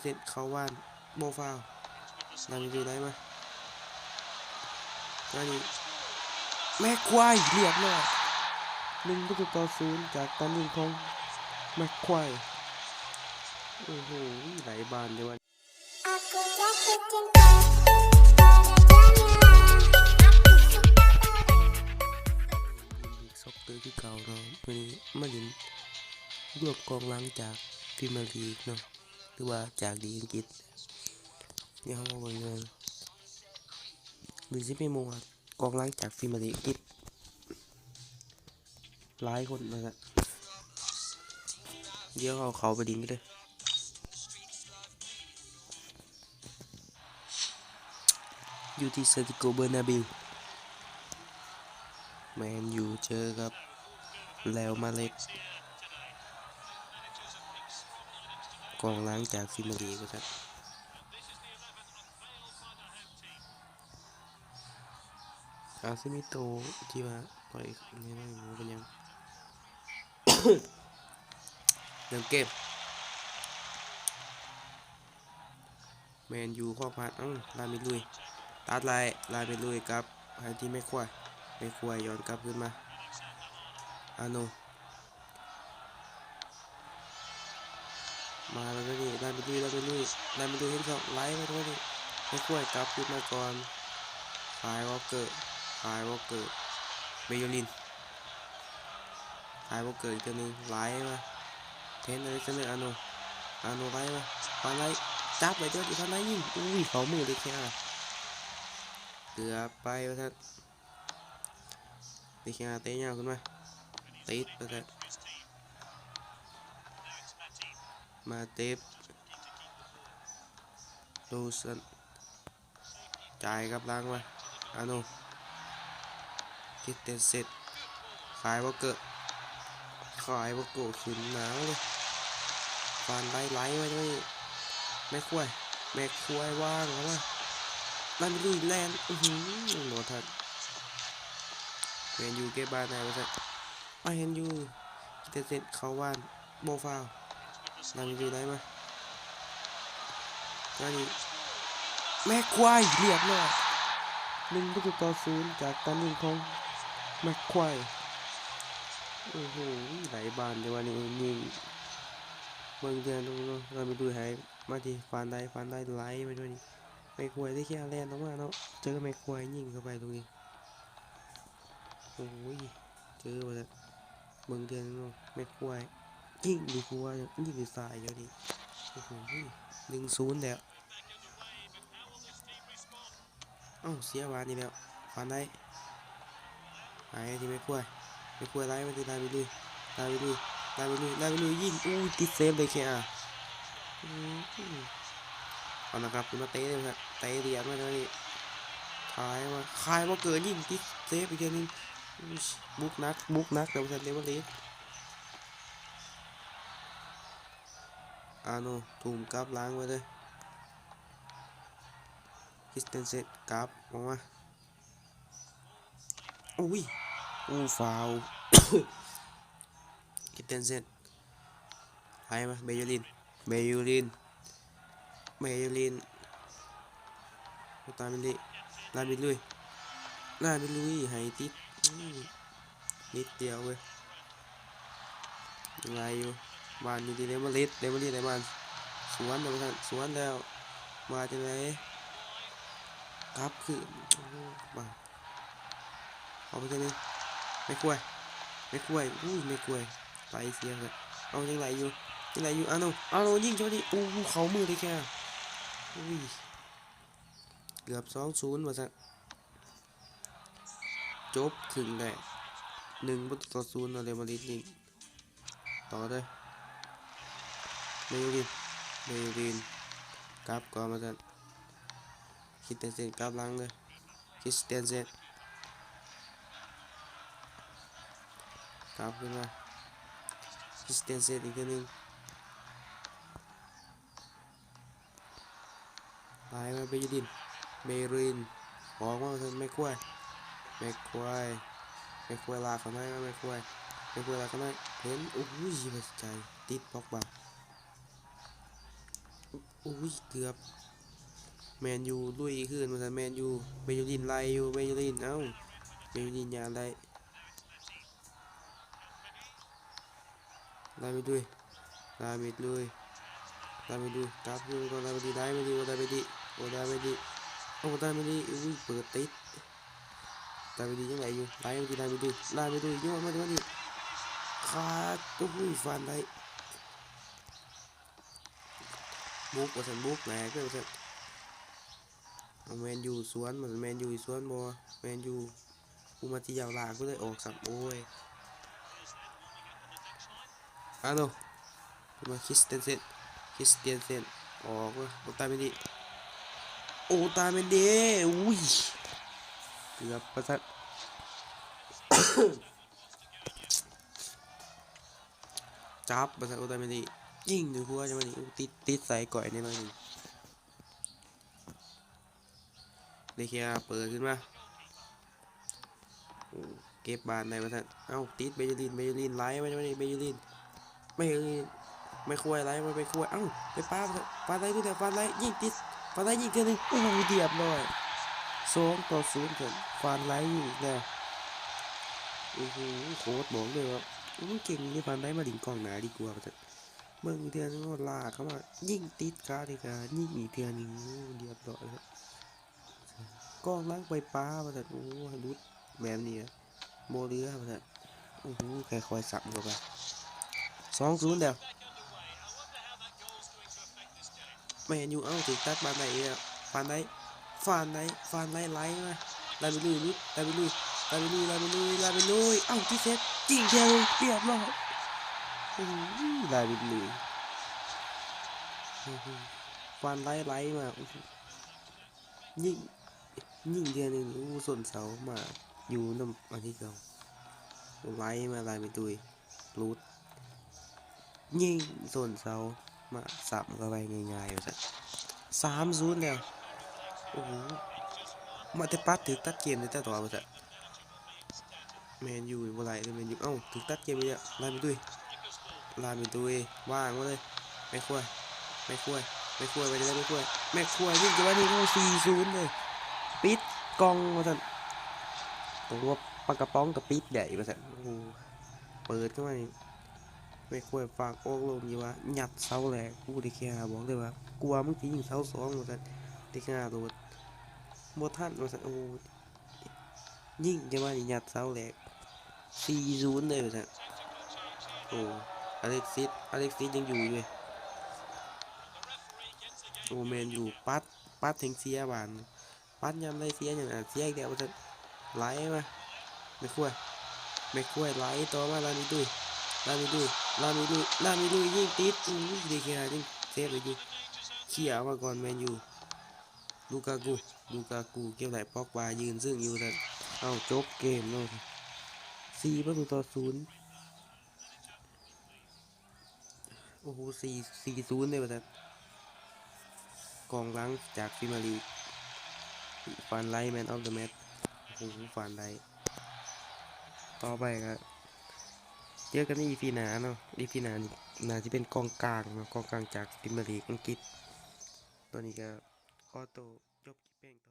ເຊັດເຂົ້າບ້ານ ບໍ່ຟາວ. ນາມິລາ ໄດ້ມາ ຕອນນີ້ ແມັກຄວາຍ ລຽບຮ້ອຍ ໜຶ່ງປະຕູຕໍ່ສູນ ຈາກການຍິງຂອງແມັກຄວາຍ. ໂອ້ໂຫ ໄຫຼບານເດ້ວ່າ League Soccer ຄືເກົ່າເນາະ. ມື້ນີ້ມາຫຼິ້ນລວມກອງຫຼັງຈາກພຣີມຽລີກເນາະ ຫຼືວ່າຈາກລີກອັງກິດ. ດຽວເຮົາມາເບິ່ງເດີ ຫຼືຊິມີໝູ່ວ່າກອງຫຼັງຈາກພຣີມຽລີກອັງກິດຫຼາຍຄົນວ່າຊັ້ນ. ດຽວເຮົາເຂົ້າໄປຫຼິ້ນກັນເດີ ຢູ່ທີ່ Santiago Bernabéu. ແມນຢູເຈີກັບ Real Madrid ກອງຫຼັງຈາກພຣີມຽລີກວ່າຊັ້ນ. ອາ ຊິມີໂຕທີ່ວ່າຂ້ອຍແນະນຳຢູ່ ບໍ່ເປັນຫຍັງ ເລີ່ມເກມ. ແມນຢູຄອກພາດ ເອົ້າ ລາມິລາ ຕັດໄລ່ ລາມິລາກັບໃຫ້ທີ່ແມັກຄວາຍ ແມັກຄວາຍຍ້ອນກັບຄືນມາ ອາໂນ ມາແລ້ວນີ້ ລາມິລາ ລາມິລາ ລາມິລາເຫັນຊ່ອງ ໄລ່ມາຕົງນີ້ ແມັກຄວາຍກັບຄືນມາກ່ອນ ຄາຍວໍເກີ ຄາຍວໍເກີ ເບເຢີລິນ ຄາຍວໍເກີອີກເທື່ອໜຶ່ງ ໄລ່ມາ ເທຣນ ອາເລັກຊານເດີ ອາໂນ ອາໂນໄລ່ມາ ຟານໄດ ຈັບໄວ້ຕົວທີ່ ຟານໄດຍິງ ອຸ້ຍ ເຂົ້າມືເດຄາ ເກືອບໄປວ່າຊັ້ນ. ເດຄາເຕະຍາວຂຶ້ນມາ ຕິດວ່າຊັ້ນ. ມາເຕບ ໂດສັນ ຈ່າຍກັບຫຼັງມາ ອາໂນ ຄຣິສເຕນເຊັນ ຄາຍວໍເກີ ຄາຍວໍເກີຂຶ້ນໜ້າມາເລີຍ ຟານໄດໄຫຼມາຕອນນີ້ ແມັກຄວາຍ ແມັກຄວາຍວາງເຂົ້າມາ ລາມິລາແລ່ນ ອື້ຫື ບໍ່ທັນ ແມນຢູເກັບບານໄດ້ວ່າຊັ້ນ. ມາເຫັນຢູ່ ຄຣິສເຕນເຊັນເຂົ້າບ້ານ ບໍ່ຟາວ ນາມິລາໄດ້ມາ ຕອນນີ້ ແມັກຄວາຍ ລຽບຮ້ອຍ ໜຶ່ງປະຕູຕໍ່ສູນ ຈາກການຍິງຂອງແມັກຄວາຍ. ໂອ້ໂຫ ໄຫຼບານເດ້ວ່ານີ້ ຍິງ ເບິ່ງເທື່ອໜຶ່ງເນາະ ລາມິລາໃຫ້ມາທີ່ຟານໄດ ຟານໄດໄຫຼມາດຽວນີ້ ແມັກຄວາຍໄດ້ແຄ່ແລ່ນອອກມາເນາະ ເຈີແມັກຄວາຍຍິງເຂົ້າໄປຕົງນີ້. ໂອ້ຍ ເຈີວ່າຊັ້ນ ເບິ່ງເທື່ອໜຶ່ງເນາະ ແມັກຄວາຍຍິງຢູ່ຂົວ ຍິງຢູ່ຊ້າຍດຽວນີ້. ໂອ້ໂຫ ໜຶ່ງສູນແລ້ວ ເອົ້າ ເສຍບານອີກແລ້ວ ຟານໄດ ໃຫ້ທີ່ແມັກຄວາຍ ແມັກຄວາຍໄລ່ມາທີ່ລາມິລາ ລາມິລາ ລາມິລາ ລາມິລາຍິງ ອູ້ຍ ຕິດເຊບເລີຍ ເຄອາ ອືມ ເອົາລະຄັບ ຂຶ້ນມາເຕະເລີຍ ເຕະລຽບມາເລີຍ ຄາຍມາ ຄາຍມາເກີດຍິງ ຕິດເຊບອີກເທື່ອໜຶ່ງ ບຸກໜັກ ບຸກໜັກ ແຕ່ວ່າຊັ້ນ ເຣວາລິດ ອາໂນ ທຸ່ມກັບຫຼັງໄປເລີຍ ຄຣິສເຕນເຊັນ ກັບອອກມາ ໂອ້ຍ ໂອ້ ຟາວ ຄຣິສເຕນເຊັນ ໃຫ້ມາ ເບເຢີລິນ ເບເຢີລິນ ເບເຢີລິນ ໂອຕາມິນດີ ລາມິລາ ລາມິລາ ໃຫ້ຕິດ ອືມ ນິດດຽວເວີຍ ຍັງໄລ່ຢູ່ ບານຢູ່ທີ່ເຣວາລິດ ເຣວາລິດໄດ້ບານ ສວນແລ້ວວ່າຊັ້ນ ສວນແລ້ວ ວ່າຈັ່ງໃດ ກັບຄືນ ໂອ້ ບານ ເອົາໄປເທື່ອໜຶ່ງ ແມັກຄວາຍ ແມັກຄວາຍ ອູ້ຍ ແມັກຄວາຍ ໄປເສຍແລ້ວ ເອົາ ຍັງໄລ່ຢູ່ ຍັງໄລ່ຢູ່ ອາໂນ ອາໂນຍິງຈັງຫວະນີ້ ໂອ້ ເຂົ້າມືເລີຍແກ ອຸ້ຍ ເກືອບສອງສູນວ່າຊັ້ນ ຈົບເຄິ່ງແລກ ໜຶ່ງປະຕູຕໍ່ສູນເນາະ ເຣວາລິດນີ້ ຕໍ່ເດີ ເບເຢີລິນ ເບເຢີລິນ ກັບກ່ອນວ່າຊັ້ນ ຄຣິສເຕນເຊັນກັບຫຼັງເດີ ຄຣິສເຕນເຊັນ ກັບຂຶ້ນມາ ຄຣິສເຕນເຊັນອີກເທື່ອໜຶ່ງ ໄປມາ ເບເຢີລິນ ເບເຢີລິນ ອອກມາເຖິງແມັກຄວາຍ ແມັກຄວາຍ ແມັກຄວາຍລາກເຂົ້າໃນມາ ແມັກຄວາຍ ແມັກຄວາຍລາກເຂົ້າໃນ ເຫັນ ໂອ້ຍ ບໍ່ໄດ້ໃຈ ຕິດ ປັອກບາ ໂອ້ ໂອ້ຍ ເກືອບ ແມນຢູລຸຍຄືນວ່າຊັ້ນ ແມນຢູ ເບຍໂຍລິນໄລ່ຢູ່ ເບຍໂຍລິນ ເອົ້າ ເບຍໂຍລິນຍາມໄດ້ ລາເມນດູ ລາເມນດູ ລາເມນດູ ກັບຄືນກ່ອນ ລາເມນດີ ລາເມນດີ ໂອ ລາເມນດີ ໂອ ລາເມນດີ ໂອ ລາເມນດີ ອຸ້ຍ ເປີດຕິດ ລາເມນດີຍັງໄດ້ຢູ່ ລາເມນດີ ລາເມນດູ ລາເມນດູ ໂຍນມາ ມາດີ ຂາດ ໂອ້ຍ ຟານໄດ້ ບຸກວ່າຊັ້ນ ບຸກແຫຼກເດີວ່າຊັ້ນ ເອົາ ແມນຢູສວນ ແມນຢູສວນບໍ່ ແມນຢູ ກູມາຕິຢາວລາກ ກູໄດ້ອອກຊ້ຳ ໂອ້ຍ ອາໂນ ມາ ຄຣິສເຕນເຊັນ ຄຣິສເຕນເຊັນ ອອກມາ ໂອຕາເມນດີ ໂອຕາເມນດີ ອຸ້ຍ ເກືອບວ່າຊັ້ນ ຈັບວ່າຊັ້ນ ໂອຕາເມນດີ ຍິງຢູ່ຫົວຈັງຫວະນີ້ ຕິດ ຕິດໃສ່ກ້ອຍແດ່ໜ້ອຍໜຶ່ງ ເດເຄຍເປີດຂຶ້ນມາ ໂອ້ ເກັບບານໄດ້ວ່າຊັ້ນ ເອົ້າ ຕິດ ເບຍໂຍລິນ ເບຍໂຍລິນ ໄລ່ມາ ເບຍໂຍລິນ ເບຍໂຍລິນ ແມ່ຄວາຍໄລ່ມາ ແມ່ຄວາຍ ເອົ້າ ໄປປາ ຟານໄລ ນີ້ແຫຼະ ຟານໄລ ຍິງຕິດ ຟານໄລ ຍິງເທື່ອໜຶ່ງ ໂອ້ ຮຽບຮ້ອຍ ສອງຕໍ່ສູນ ເພິ່ນ ຟານໄລຍິງອີກແລ້ວ ໂອ້ໂຫ ໂຄດບອກເລີຍວ່າ ໂອ້ ເກັ່ງເດ ຟານໄລ ມາຫຼິ້ນກອງໜ້າດີກວ່າ ວ່າຊັ້ນ ເບິ່ງເທື່ອໜຶ່ງ ລາກເຂົ້າມາ ຍິງຕິດຄາເດກາ ຍິງອີກເທື່ອໜຶ່ງ ໂອ້ ຮຽບຮ້ອຍ ກອງຫຼັງໄປປາວ່າຊັ້ນ ໂອ້ ຫຼຸດແບບນີ້ ບໍ່ເຫຼືອວ່າຊັ້ນ ໂອ້ໂຫ ຄ່ອຍໆ ຊ້ຳເຂົ້າໄປ ສອງສູນແລ້ວ ແມນຢູ ເອົ້າ ຖືກຕັດບານໄດ້ອີກແລ້ວ ຟານໄລ ຟານໄລ ຟານໄລ ໄຫຼມາ ລາເມນລູຍ ລາເມນລູຍ ລາເມນລູຍ ລາເມນລູຍ ເອົ້າ ຕິດເຊບ ຍິງເທື່ອໜຶ່ງ ຮຽບຮ້ອຍ ໂອ້ໂຫ ລາເມນລູຍ ໂອ້ໂຫ ຟານໄລ ໄຫຼມາ ໂອ້ໂຫ ຍິງ ຍິງເທື່ອໜຶ່ງ ໂອ້ ຊົນເສົາມາ ຢູ່ນຳອັນທີສອງ ໄຫຼມາ ລາເມນລູຍ ຫຼຸດ ຍິງຊົນເສົາມາ ຊ້ຳເຂົ້າໄປງ່າຍໆ ວ່າຊັ້ນ ສາມສູນແລ້ວ ໂອ້ໂຫ ມາແຕ່ປັດ ຖືກຕັດເກມແຕ່ຕອນວ່າຊັ້ນ ແມນຢູ ບໍ່ໄດ້ເດີ ແມນຢູ ເອົ້າ ຖືກຕັດເກມອີກແລ້ວ ລາເມນດຸຍ ລາເມນດຸຍ ວາງມາເລີຍ ແມັກຄວຍ ແມັກຄວຍ ແມັກຄວຍ ໄປເລີຍ ແມັກຄວຍ ແມັກຄວຍ ຍິງຈັງຫວະນີ້ ໂອ້ ສີ່ສູນເລີຍ ປິດກ່ອງວ່າຊັ້ນ ໂຕປາກະປ໋ອງກໍປິດໄດ້ວ່າຊັ້ນ ໂອ້ ເປີດເຂົ້າມານີ້ ແມັກຄວຍຝາກອອກລົງຢູ່ວ່າ ຍັດເສົາແຫຼກ ໂອ້ ເດເຄຍາ ບອກເລີຍວ່າ ກວ່າມຶງຊິຍິງເສົາສອງວ່າຊັ້ນ ເດເຄຍາໂດດ ບໍ່ທັນວ່າຊັ້ນ ໂອ້ ຍິງຈັງຫວະນີ້ ຍັດເສົາແຫຼກ ສີ່ສູນເລີຍວ່າຊັ້ນ ໂອ້ ອາເລັກຊິດ ອາເລັກຊິດຍັງຢູ່ຢູ່ເວີຍ ໂອ້ ແມນຢູ ປັດ ປັດແຮງເສຍບາດ ປັດຍາມໃດເສຍຫຍັງ ອາ ເສຍອີກແລ້ວວ່າຊັ້ນ ໄຫຼມາ ແມັກຄວຍ ແມັກຄວຍ ໄຫຼຕໍ່ມາ ລາເມນດຸຍ ລາເມນດຸຍ ລາເມນດຸຍ ລາເມນດຸຍ ຍິງຕິດ ໂອ້ຍ ເດເຄຍາຍັງເຊບໄດ້ຢູ່ ເຄຍອອກມາກ່ອນ ແມນຢູ ລູກາກູ ລູກາກູ ເກັບໄດ້ ປອກບາ ຢືນຊຶ້ງຢູ່ ແລ້ວ ເອົ້າ ຈົບເກມເນາະ ສີ່ປະຕູຕໍ່ສູນ ໂອ້ໂຫ ສີ່ ສີ່ສູນເດ້ວ່າຊັ້ນ ກອງຫຼັງຈາກພຣີເມຍລີກ ຟານໄລ Man of the Match ໂອ້ໂຫ ຟານໄລ ຕໍ່ໄປກໍເຈີກັນໃນອີພີໜ້າເນາະ ອີພີໜ້ານີ້ໜ້າຊິເປັນກອງກາງເນາະ ກອງກາງຈາກພຣີເມຍລີກອັງກິດ ຕອນນີ້ກໍຂໍໂຕຈົບຄລິບພຽງເທົ່າ